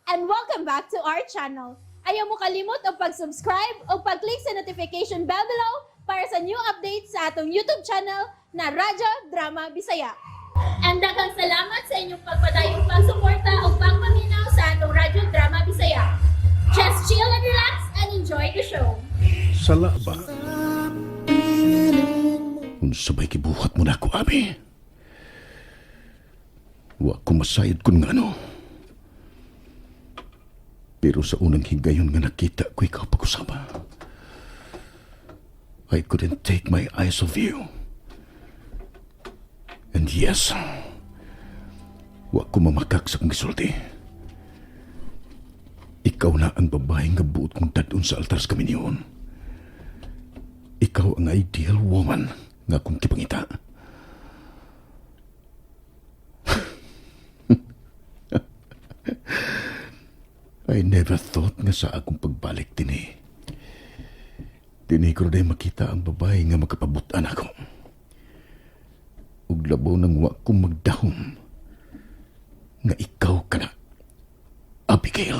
And welcome back to our channel. Ayaw mo kalimot og pag-subscribe o pag-click sa notification bell below para sa new updates sa atong YouTube channel na Radyo Drama Bisaya. And daghang salamat sa inyong pagpadayong pagsuporta o pagpaminaw sa atong Radyo Drama Bisaya. Just chill and relax and enjoy the show. Sala ba? Unsa bay gibuhat mo nako, Abi? Wa ko masayod kung ngano. Pero sa unang higayon nga nakita ko ikaw pag-usaba, I couldn't take my eyes off you. And yes, wa ko mamakak sa akong gisulti. Ikaw na ang babae nga buot kong dad-on sa altar sa kaminyoon. Ikaw ang ideal woman nga akong gipangita. I never thought nga sa akong pagbalik dinhi. Dinhi ko na makita ang babae nga makapabutan ako. Ug labaw nang wa ko magdahom nga ikaw ka na, Abigail.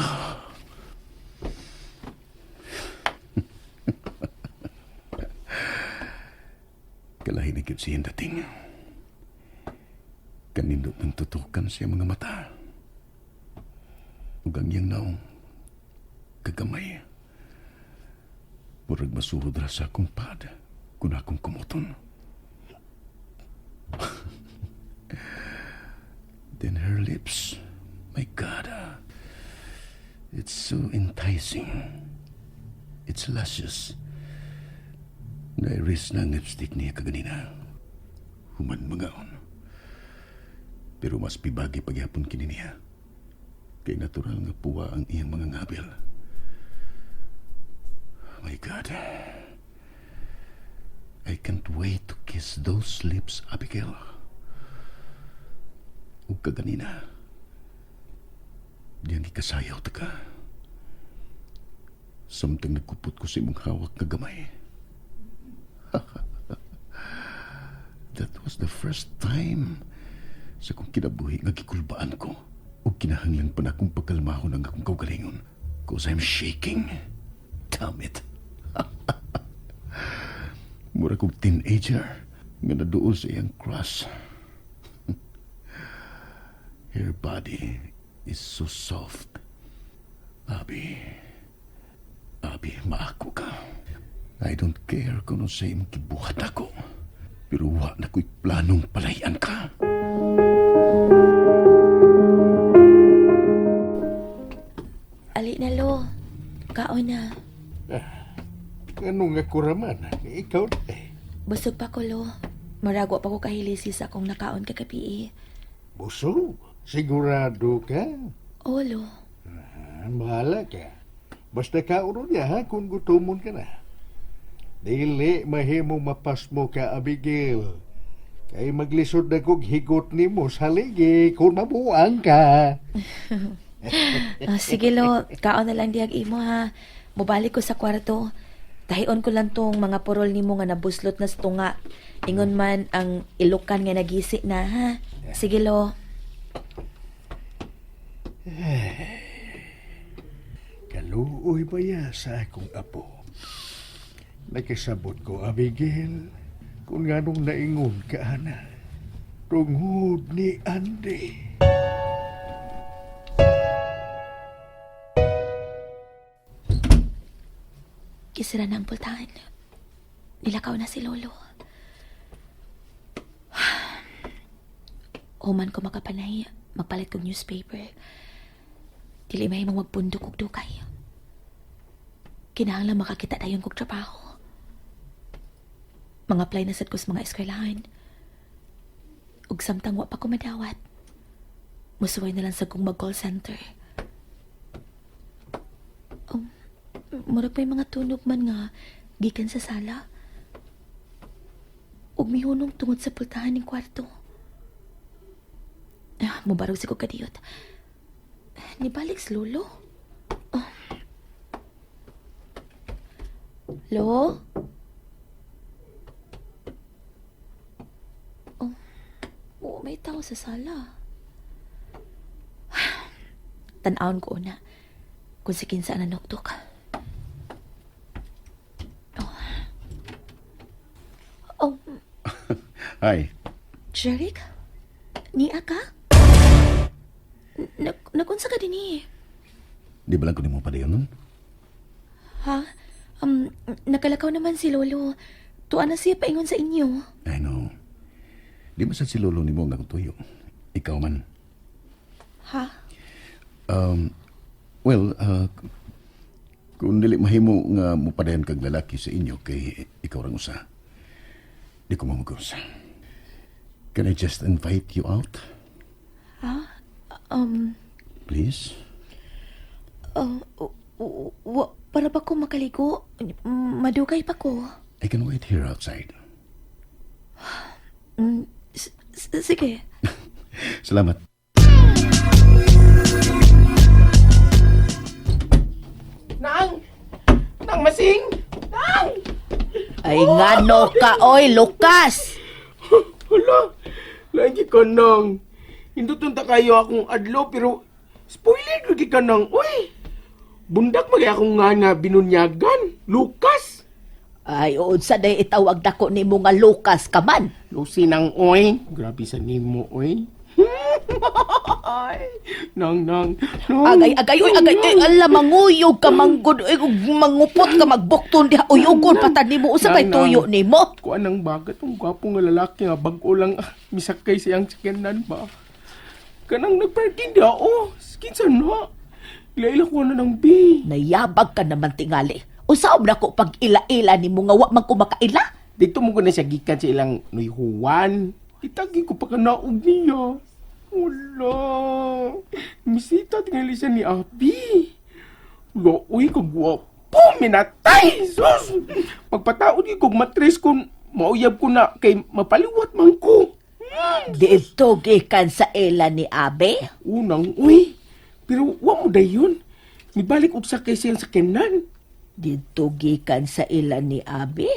Kalahin na gyud siyang dating. Kanindot ng tutukan siya mga mata. Ug ang iyang naong kagamay. Murag masuhod ra sa akong pad kung akong kumuton. Then her lips, my God, it's so enticing. It's luscious. Nairis na ang lipstick niya kaganina. Human mangaon. Pero mas pibagi pagyapon kini niya. Kay natural nga puwa ang iyang mga ngabil. My God. I can't wait to kiss those lips, Abigail. Ug kaganina, diyang gikasayaw ta ka. Samtang nagkupot ko sa imong hawak nga gamay. That was the first time sa akong kinabuhi nga gikulbaan ko. Ug kinahanglan pa na akong pagkalmahon ang akong kaugalingon. 'Cause I'm shaking. Damn it. Mura kog teenager nga naduol sa iyang crush. Her body is so soft. Abi, Abi, maako ka. I don't care kung ano sa imong gibuhat ako. Pero wa na ko'y planong palayan ka. Ali na, lo. Kaon na. Ano nga kuraman? Ikaw na eh. Busog pa ko, lo. Maragwa pa ko kahilisi sa akong nakaon kagabi eh. Busog? Sigurado ka? Oo, lo. Ah, bahala ka. Basta kaon niya ha kung gutomon ka na. Dili mahimo mapasmo ka, Abigail. Kay maglisod na kog higot nimo sa ligi kung mabuang ka. Ah, sige, lo. Kaon na lang diyag imo, ha. Mubalik ko sa kwarto. Tahion ko lang tong mga porol nimo nga nabuslot na sa tunga. Ingon man ang ilukan nga nagisi na, ha. Sige, lo. Kaluoy ba ya sa akong apo? Nakisabot ko, Abigail, kung nganong naingon ka, ana. Tungod ni Andy. Kisira na ang pultahan. Nilakaw na si Lolo. Human ko makapanay, magpalit kog newspaper. Dili mahimong magpundok og dugay. Kinahanglan makakita dayon kog trabaho. Mga apply na sad ko sa mga eskwelahan. Ug samtang wa pa ko madawat, musuway na lang sa kong mag-call center. Murag may mga tunog man nga gikan sa sala. Ug mihunong tungod sa pultahan ning kwarto. Ah, mubarog si ko kadiyot. Nibalik si Lolo. Oh. Lo? Oh, oo, may tao sa sala. Tan-awon ko una. Kung si kinsa na nuktok. Oh. Oh, Hi. Jeric? Niya ka? Nagunsa ka din eh. Di ba lang ko nimo padayon nun? Ha? Nakalakaw naman si Lolo. Tuwa na siya paingon sa inyo. I know. Di ba sa si lolo nimo ang akong tuyo? Ikaw man. Ha? Well, kung dili mahimo nga mupadayon kag lalaki sa inyo kay ikaw rang usa. Di ko mamugos. Can I just invite you out? Um, Please? oh, para ba ko makaligo? Madugay pa ko. I can wait here outside. Sige. Salamat. Nang! Nang masing! Nang! Ay, ngano ka, oy, Lucas! Hala! Lagi ka nang. Hinduton ta kayo akong adlaw pero spoiler lagi ka nang. Uy! Bundak magay akong nga nga binunyagan. Lucas! Ay, unsa day itawag dako nimo nga Lucas ka man. Lucy nang oy. Grabe sa nimo oy. Nang, nang, nang. Agay, agay, oy, agay, oy, ala, manguyog ka, manggod, oy, ug mangupot ka, magbukton diha, uy, ugod, patan nimo, usa kay Nang, tuyo nang. nimo. Kuan ang bagat ang gwapo nga lalaki nga bag-o lang misakay siyang sakyanan ba. Kanang nagparking dia oh. Kinsa na? Ila-ila ko na ng B. Nayabag ka naman tingali. Usa na ko pag ila-ila nimo nga wa man ko makaila? Dito mo ko na siya gikan sa ilang Noy Juan. Itagi ko pa kanaog niya. Wala. Misita tingali siya ni Abi. Wala, uy, kagwapo, minatay! Sus! Pagpataod ko, matres ko, mauyab ko na kay mapaliwat man ko. Dito gikan sa ila ni Abe. Unang, uy. Pero wa mo dayon. Mibalik og sakay siyang sakyanan. Dito gikan sa ila ni Abe.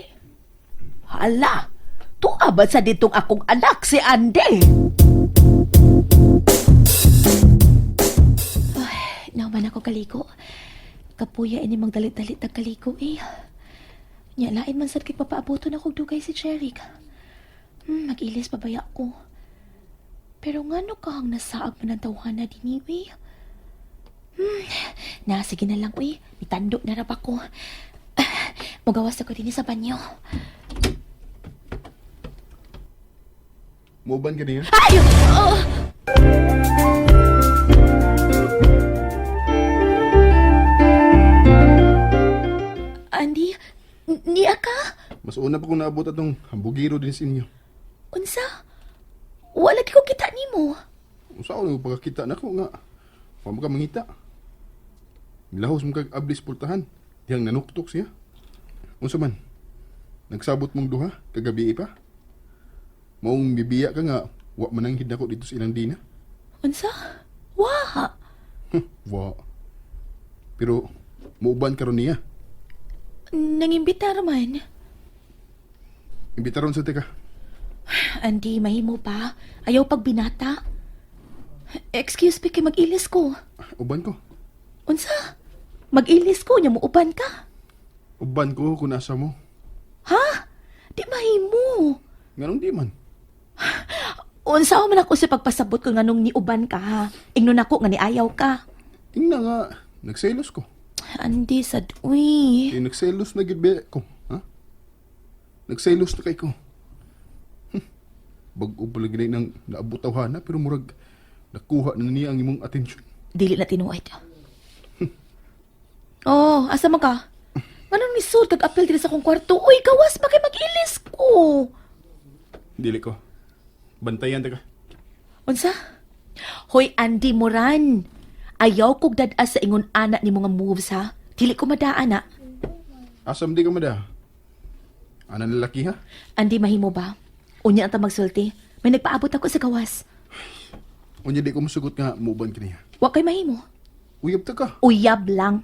Hala, tuwa ba sa ditong akong anak si Ande? Nauman ako kaligo. Kapuya ini magdalit-dalit ang kaligo eh. Nya lain man sad kay papaaboton ako og dugay si Jeric. Mag-ilis pa baya ko. Pero ngano ka ang nasaag man ang tawhana dinhi uy? Na sige na lang uy, mitando na ra ba ko. Mugawas ako dinhi sa banyo. Muuban ka niya? Ay! Oh! Andy, niya ka? Mas una pa kung naabot atong hambugiro din sa inyo. Unsa? Wala ko kita nimo. Unsa ako pagkakita nako nga. Wa mo ka mangita. Milahos mo kag ablis pultahan. Dihang nanuktok siya. Unsa man? Nagsabot mong duha kagabi pa? Maong bibiya ka nga wa mananghid nako dito sa ilang dina. Unsa? Wa. Wa. Pero muuban karon niya. Nangimbita man. Imbitaron sa teka. Andy, mahimo pa. Ayaw pagbinata. Excuse me kay mag-ilis ko. Uban ko. Unsa? Mag-ilis ko nya muuban ka. Uban ko kung nasa mo. Ha? Di mahimo. Nganong di man? Unsa man ako sa pagpasabot ko nganong niuban ka ha. Ingnon ako nga niayaw ka. Ingna nga nagselos ko. Andy, sad uy. Eh, nagselos na gid be ko, ha? Nagselos na kay ko. Bag-o pa lagi nang naabot na pero murag nakuha na niya ang imong atensyon. Dili na tinuod. Oh, asa man ka? Nganong nisud kag apel diri sa akong kwarto? Uy, gawas ba kay mag-ilis ko? Dili ko. Bantayan ta ka. Unsa? Hoy, Andy Moran. Ayaw kog dad-as sa ingon ana ni mga moves ha. Dili ko madaan na. Asam di ka mada. Ana lalaki ha? Andy, mahimo ba? Unya ang ta magsulti. May nagpaabot ako sa gawas. Unya di ko musugot nga muuban ka niya. Wa kay mahimo. Uyab ta ka. Uyab lang.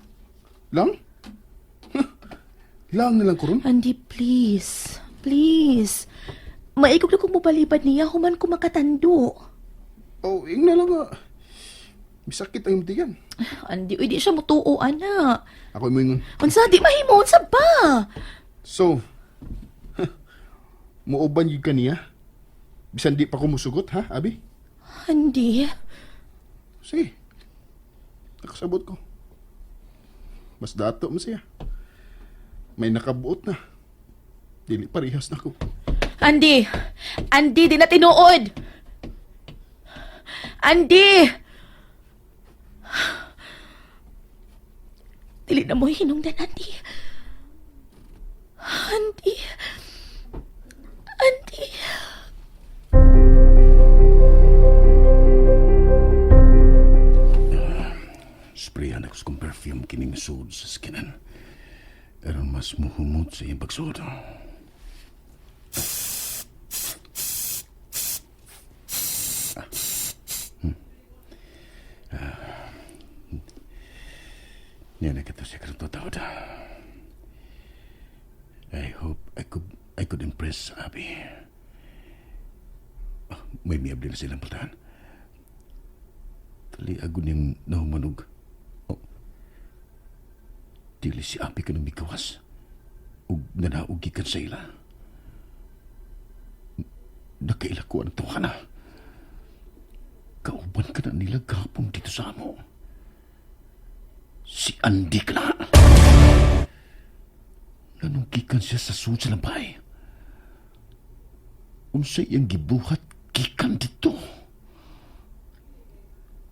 Lang? Huh. Lang na lang ko ron. Andy, please. Please. Maikog na kong mapalipad niya human ko makatando. Oh, ingna lang nga. Misakit ang imong tiyan. Andi, uy, di siya mutuo, ana. Ako moingon. Unsa, di mahimo, unsa ba? So, muuban gyud ka niya? Bisan di pa ko musugot, ha, Abi? Andi, Sige. Nakasabot ko. Mas dato mo siya. May nakabuot na. Dili parehas na ko. Andi, Andi, di na tinuod. Andi! Dili na mo hinungdan, Andi. Andi. Andi. Sprayan ako sa kong perfume kining sud sa skinan. Aron mas muhumot sa iyang pagsuod. Ah. Ah. Niya na kato siya karong tutawad. I hope I could impress Abby. Ah, may miabli na silang pultahan. Tali ago niyang nahumanog. Oh. Dili si Abby ka nang mikawas. Ug nanaog gikan sa ila. Nakaila ko ang tuwa na. Kauban ka na nila gapon dito sa amo. Si Andy ka na. Nanungkikan siya sa sud sa lampay. Unsay iyang gibuhat gikan dito.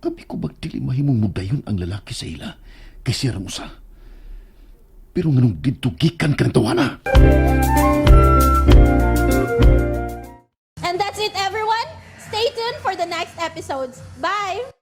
Abi ko bagdili mahimong mudayon ang lalaki sa ila kay siya ra usa. Pero nganong didto gikan ka ng tawana? And that's it, everyone. Stay tuned for the next episodes. Bye!